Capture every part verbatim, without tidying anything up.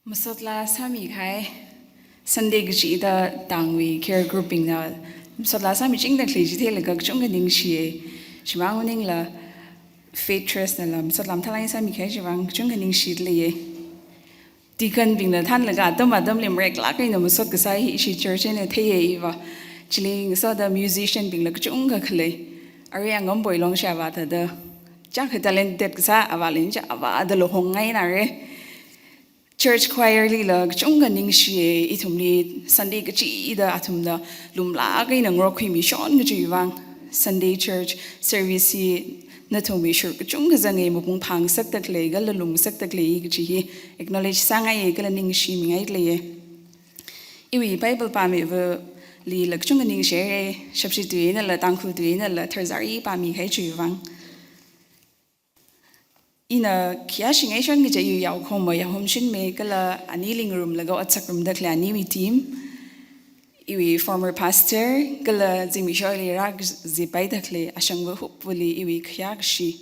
Masot laa sāmi kahai Sunday kachida tangwui care group bingna masot laa sāmichingda khalei chi theilaga kachungkha ningshiya. Chimang maningla Faith Trust nala masot laa mathālāk eina sāmi kahai chivang kachungkha ningshida leiya. Deacon bingna thanlaga atam atamli mareklāk eina masot kasā hi ishi church eina theiya iva. Chili ngasoda musician bingla kachungkha khalei. Arui Angambo Ilong shava thāda, chiyākha talented kasā avāli chi avāda luhongngainara. Church choir lila kachungkha ningshiya, ithumli Sunday kachida athumna lumlāk eina ngarokhuimi shon kajiwui vang. Sunday church service hi nathumwui shur kachungkha zanga, mapung phāngasakda khalei kala lumngasakda khalei kaji hi acknowledge sāngaiya kala ningshimingaida leiya. Iwui Bible pāmi valila kachungkha ningshira, Shapshi tui einala Tangkhul tui einala tharzari pāmi kahai chiwui vang. Ina khayāshingai shon kaja iwui yaokhoma Yahomshinme kala anili ngarumlaga otsak ngarumda khalei aniwui team, iwui former pastor kala zimiksholi rākazipaida khalei ashangva hupvali iwui khayā kashi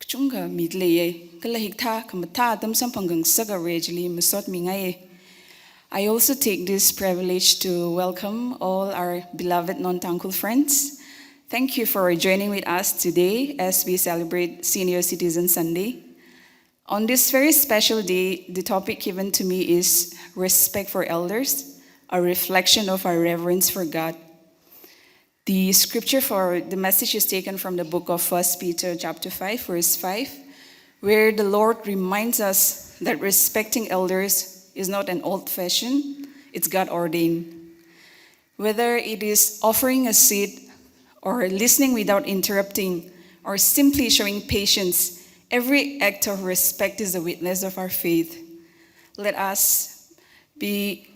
kachungkha mida leiya. Kala hikathā khamathā atam samphang khangasaka Vare chili masot mingaiya. I also take this privilege to welcome all our beloved non-Tangkhul friends. Thank you for joining with us today as we celebrate Senior Citizen Sunday. On this very special day, the topic given to me is respect for elders, a reflection of our reverence for God. The scripture for the message is taken from the book of First Peter chapter five, verse five, where the Lord reminds us that respecting elders is not an old fashioned, it's God ordained. Whether it is offering a seat or listening without interrupting or simply showing patience, every act of respect is a witness of our faith. Let us be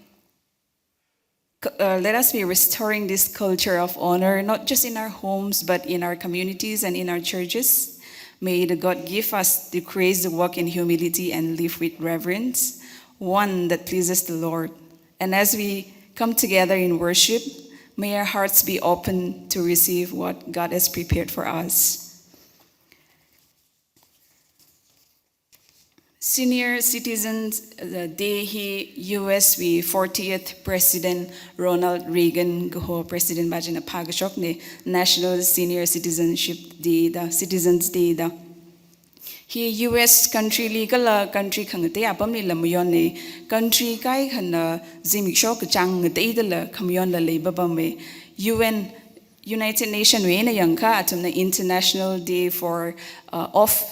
uh, let us be restoring this culture of honor, not just in our homes, but in our communities and in our churches. May the God give us the grace to walk in humility and live with reverence, one that pleases the Lord. And as we come together in worship, may our hearts be open to receive what God has prepared for us. Senior Citizens uh, Day hi U S wui fortieth President Ronald Reagan kaho President pā china phākashokna, National Senior Citizenship Day da, Citizens Day da. Hi U S country li kala country khangatei apamlila mayonna, country kaikhana zimiksho kachāng ngateidala khamayonla leipapama. U N United Nation wui eina yangakha athumna International Day for uh, of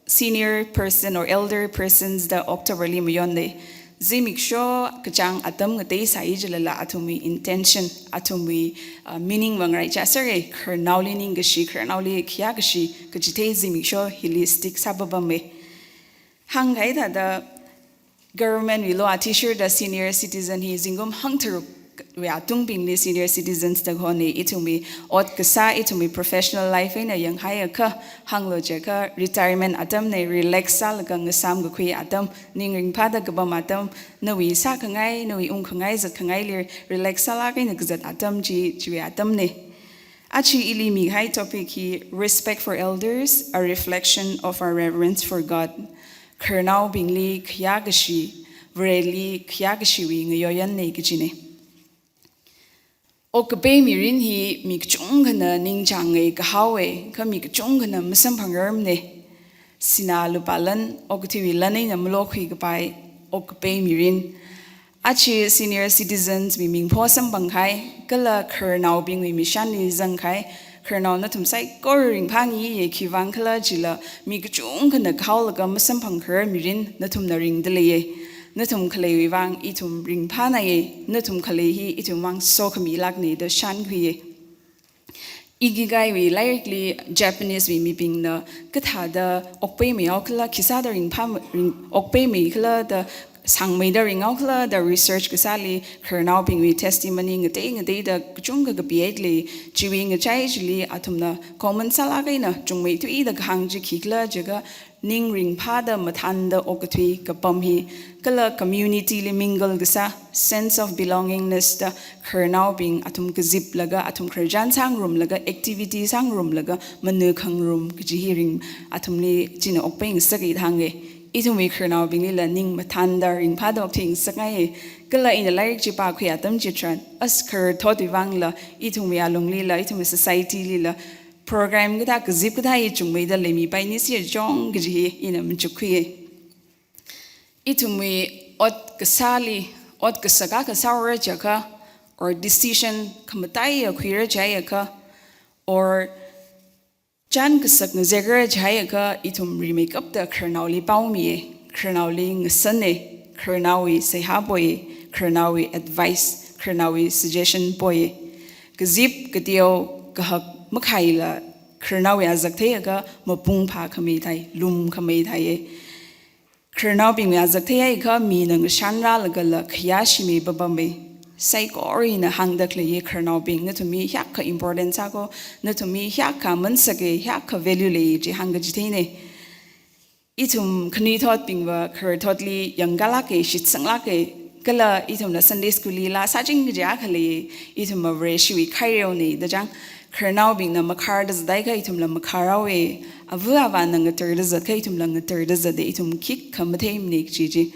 Senior Person or Elder Persons da October li mayonda. Zimiksho kachāng atam ngateisai jilala athumwui intention, athumwui uh, meaning va ngaraichāsera, khararnaoli ningkashi, khararnaoli khayākashi, kachithei zimiksho hili stick sāpapama. Hāngkahai thāda government wui law athishurda senior citizen hi zingkum hangtharuk wui atungbingli senior citizens da kahona. Ithumwui ot kasā, ithumwui professional life eina yanghaiakha, hānglo jiakha retirement atamna, relax sālaga ngasām kakhui atam, ning ringphāda kapam atam, nawui sākhangai, nawui ungkhangai, zatkhangaili relax sālāk eina kazat atam chi, chiwui atamna. Aja ili mikahai topic hi Respect for Elders, a reflection of our reverence for God. Khararnaobingli khayākashi, Vareli khayākashiwui ngayoyanna kajina. Okapei mirin hi mi kachungkhana ningchānga, kahaowa, kha mi kachungkhana masamphangrarmana. Sinā lupā lan, okathuiwui lan eina malokhui kapai okapei mirin. Aja senior citizens wui mingpho samphangkahai, kala khararnaobingwui mishanli zangkahai, khararnao nathum saikora ringphāngiya, khiwuivang khala jila mi kachungkhana kahaolaga masamphangkharar mirin nathumna ringda leiya. Nathum khaleiwui vang ithum ringphānaya, nathum khalei hi ithum vang sokhamilākna da shānkhuiya. Ikigai wui lairikli Japanese wui mibingna kathāda okpei mayao khala, khisāda ringphā, ring, okpei mai khala da sāngmeida ringao khala da research kasāli khararnaobingwui testimony ngatei ngateida kachungkha kapihaida lei. Chiwui ngachai chili athumna common sālāk eina chungmeithuida kahāng chi khikhala jiakha ning ringphāda mathānda okathui kapam hi, kala community li mingle kasā, sense of belongingness da khararnaobing athum kaziplaga, athum khararchan sāngarumlaga, activity sāngarumlaga, mana khangarum kaji hi ring athumli china okpei ngasaka da hānga. Ithumwui khararnaobinglila ning mathānda ringphādok thing sakngaiye. Kala ina lairik chi pākhui atam chitharan, as khararthotwui vangla, ithumwui alunglila, ithumwui society lila, program kathā, kazip kathā hi chungmeida leimipaini sir chong kaji hi ina machukkhuiye. Ithumwui ot kasāli, ot kasaka kasā ora chakha, or decision khamataiya khuira chayakha, or chān kasak ngazekra chayakha, ithum rimeikapta khararnaoli paomiye, khararnaoli ngasane, khararnaowui seihā poye, khararnaowui advice, khararnaowui suggestion poye. Kazip kateo kahak makhaila, khararnaowui azak theiakha mapung phākhamei thai, lumkhamei thaiye. Khararnaobingwui azak theiakha mina ngashanrālagala khayāshimei papamei. Saikora ina hāngda khaleiye, khararnaobing nathumwui hiyākha important sāko, nathumwui hiyākha mansake, hiyākha value lei chi hāngkachitheine. Ithum khanuithotbingva khararthotli yangkalāke, shitsanglāke, kala ithumna Sunday school lila sāching kaja khalei, ithumva Vareshiwui khaireone da chang, khararnaobingna makharda zathaikha ithumla makharhaowe, ava avāna ngatarda zatkha ithumla ngatarda zate, ithum khikha matheimane kaji chi.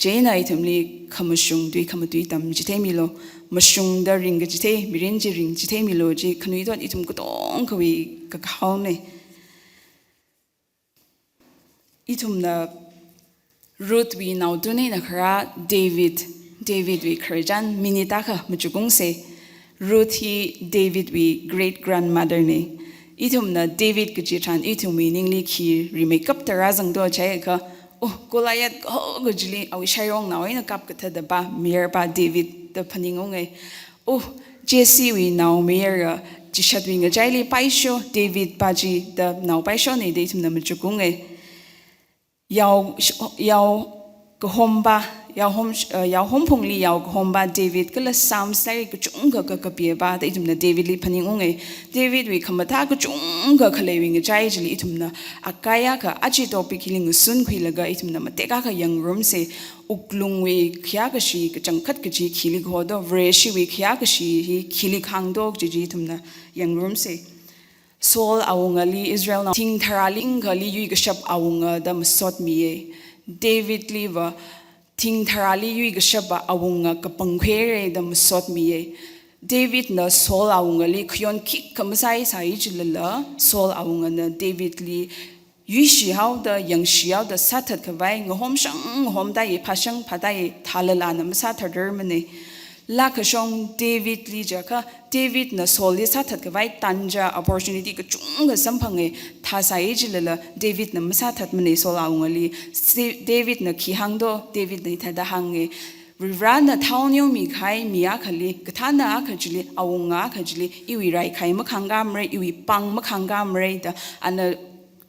Chieina ithumli khamashung tui khamatui tamchitheimilo, mashungda ringkachithei, mirin chi ringchitheimilo chi, khanuithot ithum katongkhawui kakhaone. Ithumna Ruthwui naotun eina kharā David, Davidwui khararchan minute akha machukungse. Ruth hi Davidwui great grandmother ne. Ithumna David kachi tharan ithumwui ningli khi rimeikapta rāzangdo chayakha, oh, Goliath kaho kachili awui shaiyongnao eina kapkathāda pā, mayarpā David da phaningunge. Oh, Jessewui naomayara, chishatwui ngachaili paisho, Davidpā chi da nao paishone da ithumna machukunge. Yao, yao kahomba, yao hom, eh, yao homphungli yao kahomba David kala Psalms lairik kachungkha ka, kapipā da ithumna Davidli phaningunge. Davidwui khamathā kachungkha khaleiwui ngachai chili ithumna akha akha aja topic hili ngasunkhuilaga ithumna matek akha yangngarumse. Wuklungwui khayākashi kachangkhat kaji khili kahodo, Vareshiwui khayākashi hi khili kahāngdo kaji chi ithumna yangngarumse. Saul awungali Israelnao thing tharāli ngakhali yuikashap awunga da masotmiye. Davidliva thing tharāli yuikashapa awunga kapangkhuire da masotmiye. Davidna Saul awungali khayon khikha masāsai chilala, Saul awungana Davidli yuishihaoda, yangshihaoda, sāthatkhavai, ngahomshang ngahomdai, phāshang phādai, thālala ana masātharmane. Laa kashong Davidli chakha, Davidna Saulli sāthatkhavai tanja opportunity kachungkha samphange, thāsai chilala Davidna masāthatmane Saul awungali. Si-, Davidna khi hāngdo, Davidna hithāda hānge. Varivarana thao neomikahai mi akhali, kathāna akha chili, awunga akha chili, iwui raikhai makhangkāmare, iwui pāng makhangkāmare da, ana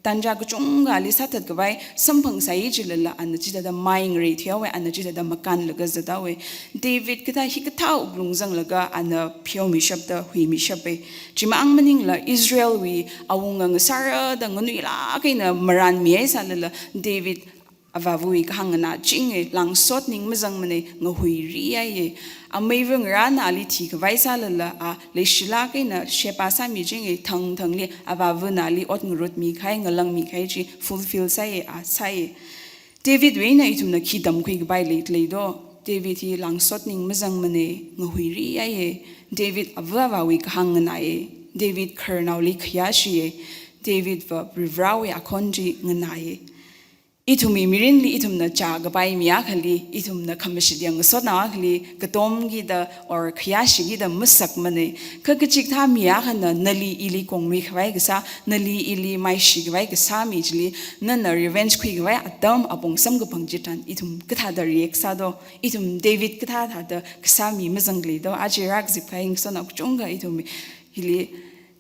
tanja kachungkhali sāthatkhavai samphangsai chilala, ana chithāda mai ngareithuihaowe, ana chithāda makānlaga zathaowe. David kathā hikathā wuklung zanglaga ana pheomishapda huimishape. Chimang maningla Israelwui awunga ngasārada nganuilāk eina marānmihaisālala, David avāvawui kahāng nganāchinge, langsot ning mazangmane, ngahuirihaiye. Ameiva ngarāna ali thikhavai sālala, a leishilāk eina sheba sāmichinge, thangthangli avāvana ali ot ngarutmikahai, ngalāngmikahai chi fulfill sāye, a sāye. Davidwui eina ithumna khi tamkhuikapai lei, leido? David hi langsot ning mazangmane, ngahuirihaiye. David ava avāwui kahāng nganāye. David khararnaoli khayāshiye. Davidva Varivarawui akhon chi nganāye. Ithumwui mirinli ithumna chākapai mi akhali, ithumna khamashit yang ngasotnao akhali, katomkida or khayāshikida masakmane. Kha kachikathā mi akhana nali ili kongluikhavai kasā, nali ili maishikhavai kasā mi chili, nana revenge khuikhavai atam apong samkaphang chitharan, ithum kathāda react sādo, ithum David kathā thāda kasā mi mazangleido, aja rākazipkahai ngasotnao kachungkha ithum hili,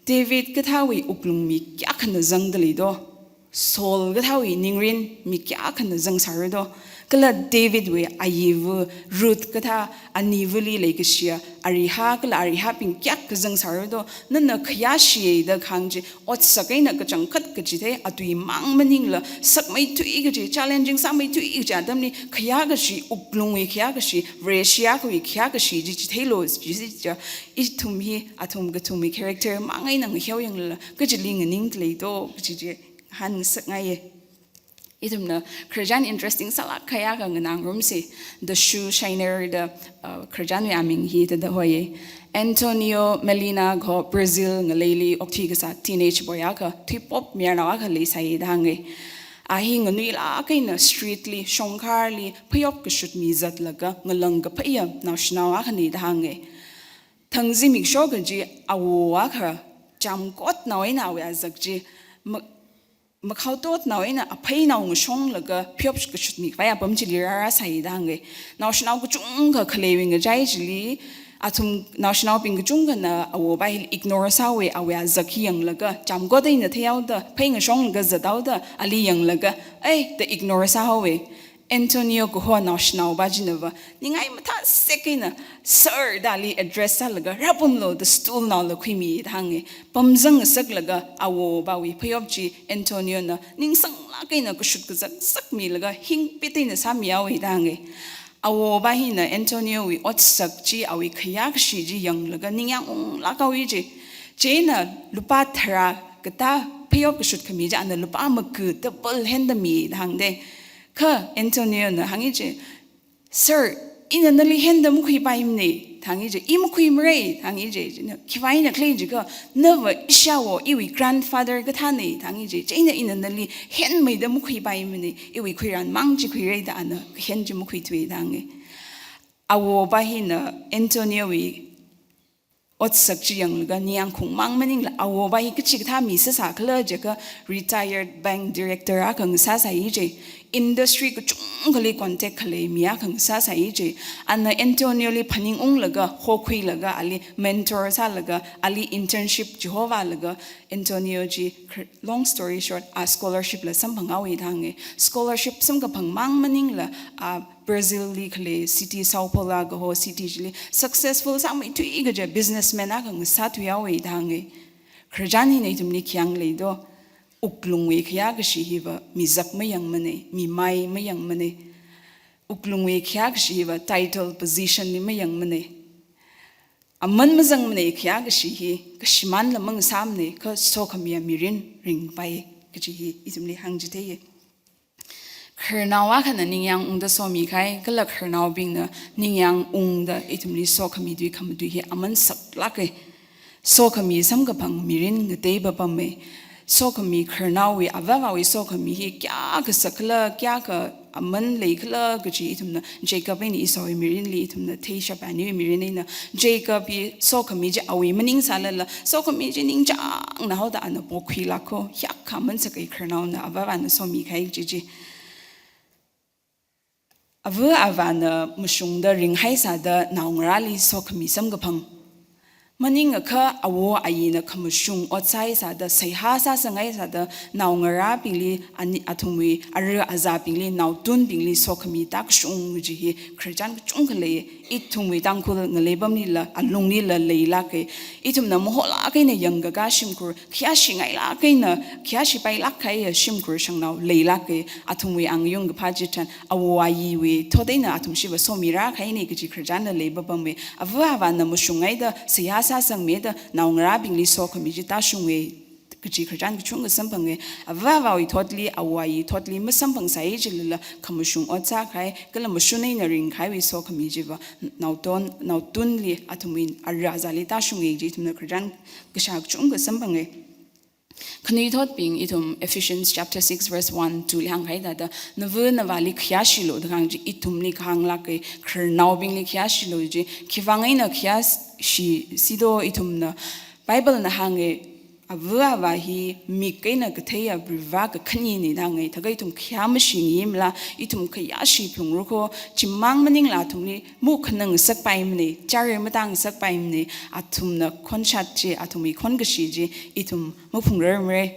David kathāwui wuklung mi kayākhana zangdaleido? Saul kathāwui ningrin mi kayākhana zangsārato? Kala Davidwui ayiva Ruth kathā anivali leikashia arihā kala arihābing kayākha zangsārato? Nana khayāshiye da kahāng chi otsak eina kachangkhat kachithei, atuimang maningla sakmeithui kaji, challenging sāmeithui kaji atamli khayākashi, wuklungwui khayākashi, Vareshi akhawui khayākashi chi chitheilo, chi chi cha, ithum hi athum kathumwui character mang eina ngahiao yanglala, kachili nganingdaleido kaji chi hāngngasakngaiye. Ithumna khararchan interesting sālāk kahai akha nganāngarumsa. The Shoe Shiner da, uh, khararchanwui aming hi thāda hoi. Antonio Melina kaho Brazil ngaleili okthui kasā teenage boy akha, thuipop mayarnao akha leisai da hānga. A hi nganuilāk eina street li, shongkharli, phayop kashut mi zatlaga, ngalang kaphayā naoshinao akhana da hānga. Thang zimiksho kaji awo akha, chamkotnao eina awui azak chi, ma-, makhaototnao eina apheinao ngashonglaga phayop kashut mikhavai apam chili rārāsai da hānga. Naoshinao kachungkha khaleiwui ngachai chili, athum naoshinaobing kachungkhana awopa hili ignore sāhaowa, awui azak hi yanglaga, chamkot eina theihaoda, phei ngashonglaga zathaoda, ali yanglaga, ai, da ignore sāhaowa. Antonio kaho naoshinaopa chinava, ningai mathāsek eina, "Sir," da ali address sālaga, "Rāpamlu," da stool naola khuimi da hānga. Pamzang ngasaklaga awopawui phayop chi Antonio na ningsanglāk eina kashut kazak sakmilaga hingpit eina sāmihaowa da hānga. Awopa hina Antonio wui otsak chi, awui khayākashi chi yanglaga ningyāng unglāk haowa chi. Chieina lupā tharā katā phayop kashut khami chi ana lupā maga double henda mi da hāngda. Kha Antonio na hānga chi, "Sir, ina nali henda makhuipaimana," da hānga chi, "I makhuimara," da hānga chi, chieina, "Khiwuivang eina khala jiakha, nava ishāwo, iwui grandfather kathāna," da hānga chi, "Chieina ina nali henmeida makhuipaimana, iwui khuirān mang chi khuira," da ana kahen chi makhuithuwa da hānga. Awopa hina Antonio wui otsak chi yanglaga ningyāng khungmang maningla, awopa hi kachikathā mi sāsākhala jiakha retired bank director akha ngasāsai chi. Industry kachungkhali contact khalei mi akha ngasāsai chi. Ana Antonio li phaningunglaga, hokhuilaga, ali mentor sālaga, ali internship chihovālaga, Antonio chi kr-, long story short, a scholarship la samphanghaowa da hānga. Scholarship samkaphang mang maningla, a Brazil li khalei city São Paulo kaho city chili successful sāmeithui kaja businessman akha ngasāthuihaowa da hānga. Khararchan hina ithumli khi hāngleido, wuklungwui khayākashi hiva mizak mayangmana, mimai mayangmana. Wuklungwui khayākashi hiva title position li mayangmana. Aman mazangmana khayākashi hi, kashimānla mangasāmana, kha sokhamiya mirin ringpai kaji hi ithumli hāngchitheiya. Khararnao akhana ningyāng ungda somikahai, kala khararnaobingna ningyāng ungda ithumli sokhamidui khamatui hi aman saklāka. Sokhami samkaphang mirin ngatei papama. Sokhami khararnaowui, avāvāwui sokhami hi kayākha sakhala, kayākha aman leikhala kaji ithumna Jacob eina Esauwui mirinli ithumna theishapa, aniwui mirin eina Jacob hi sokhami chi awui maning sālala, sokhami chi ningchāngna haoda ana pokhuilāka, hiyākha aman sakai khararnaona avāvāna somikahai chi chi. Ava avāna mashungda ringhaisāda naongarāli sokhami samkaphang. Maningakha awo ayina khamashung ot sāhaisāda, seihā sāsanghaisāda, naongarābingli, ani athumwui ara azābingli, naotunbingli sokhami tākashung kaji hi khararchan kachungkha lei, ithumwui Tangkhul ngalei apamlila, alunglila leilāka. Ithumna maholāk eina yangkakā shimkhur, khayāshingailāk eina, khayāshipailāk kahaiya shimkhur shangnao leilāka. Athumwui angayung kaphā chitharan, awo ayiwui thot eina athum shiva somirākahaina kaji khararchanla leipapama. Ava avāna mashunghaida, seihā sāsangmida, naongarābingli sokhami chi tāshunga kaji khararchan kachungkha samphanga. Ava avāwui thotli, awo ayi thotli masamphangsai chilala, khamashung ot sākahai, kala mashun eina ringkahaiwui sokhami chiva, naoton, naotunli, athumwui ara azāli tāshunga kaji ithumna khararchan kashā kachungkha samphanga. Khanuithotbing, ithum Ephesians chapter six verse one, two li hāngkahai thāda, "Nava navāli khayāshilu," da kahāng chi ithumli kahānglāka, khararnaobingli khayāshilu ji, khiwuivang eina khayāshi, shido ithumna, Bible na hānga, ava avā hi mik eina katheiya Varivarā kakhanina da hānga, thākha ithum khayā mashingimala, ithum khayāshi phalungra kho, chimang maningla athumli mukhanang ngasakpaimana, chara matang ngasakpaimana, athumna khonshat chi, athumwui khonkashi chi, ithum maphungrarmara.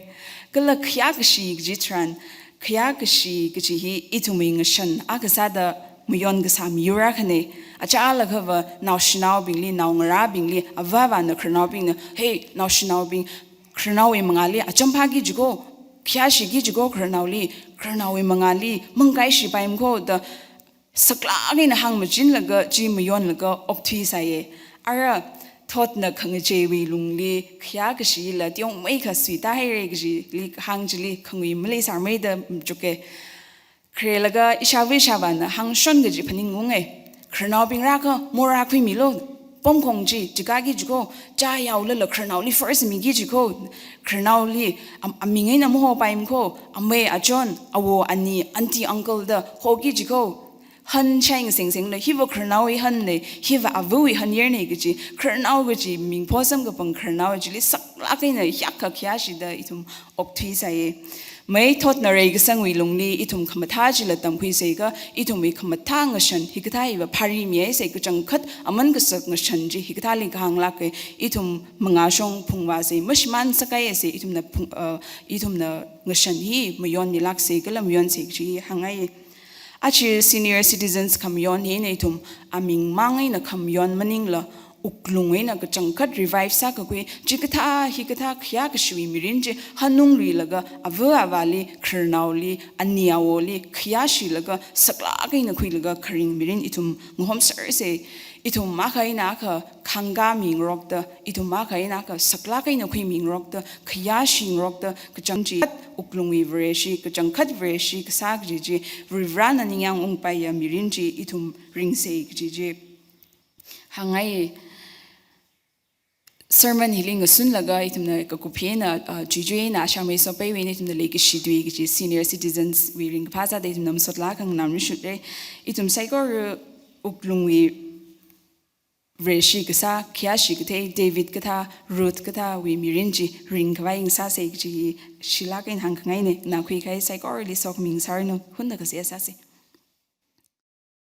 Kala khayākashi kaji tharan, khayākashi kaji hi ithumwui ngashan akha sāda mayon kasā miyur akhana. Achālakhava naoshinaobingli, naongarābingli, ava avāna khararnaobingna, "Hey, naoshinaobing, khararnaowui mangāli acham phāki jiko, khayāshiki jiko khararnaoli, khararnaowui mangāli mangkaishipaimana kho," da saklāk eina hāngmachinlaga, chi mayonlaga okthuisāya. Ara thotna khangacheiwui lungli khayākashila teomeikha suitāhaira kajili hāng chili khangui maleisārmara da machuka. Kharelaga ishāva ishāvāna hāngshon kaji phaningunge. Khararnaobing rākha, morākhuimilu. Pamkhong chi, chikaki jiko, chā yaolala khararnaoli first miki jiko. Khararnaoli, am-, aming eina mahopaimako, amei achon, awo ani, aunty uncle da, hoki jiko. Han shai ngasengsengla, hiva khararnaowui hanle, hiva avawui hanyarne kaji, khararnao kaji, mingpho samkaphang khararnao chili saklāk eina hiyākha khayāshida ithum okthuisai. Maithotna reikasangwui lungli ithum khamathā chila tamkhuisei kha, ithumwui khamathā ngashan hikathā hiva pharimihaisei, kachangkhat aman kasak ngashan chi hikathāli kahānglāke, ithum mangāshong phungvāsei, mashimānsak haisei, ithumna phung-, uh, ithumna ngashan hi mayonmilāksei, kala mayonsei kaji hāngngai. Aja senior citizens khamayon hina ithum aming mang eina khamayon maningla, wuklung eina kachangkhat revive sākakhui, chikathā hikathā khayākashiwui mirin chi hanungluilaga ava avāli, khararnaoli, ani awoli khayāshilaga, saklāk eina khuilaga kharing mirin ithum ngahomsarsei. Ithum akha eina akha khangkāmingarokta, ithum akha eina akha saklāk eina khuimingarokta, khayāshingarokta, kachang chi wuklungwui Vareshi, kachangkhat Vareshi kasā kaji chi, Varivarana ningyāng ungpaiya mirin chi ithum ringsei kaji chi hāngngai. Sermon hili ngasunlaga ithumna kakup eina, ah, chuichui eina ashāmei Sopeiwui eina ithumna leikashi tui kaji senior citizens wui ringkaphā sāda ithumna masotlāk eina nganāmishutre. Ithum saikora wuklungwui Vareshi kasā, khayāshi kathei, David kathā, Ruth kathāwui mirin chi ringkhavai ngasāsei kaji shilāk eina hāngkhangaine. Nakhui kahai saikorali sokhami ngasāranu, hunna kaseihā sāsei.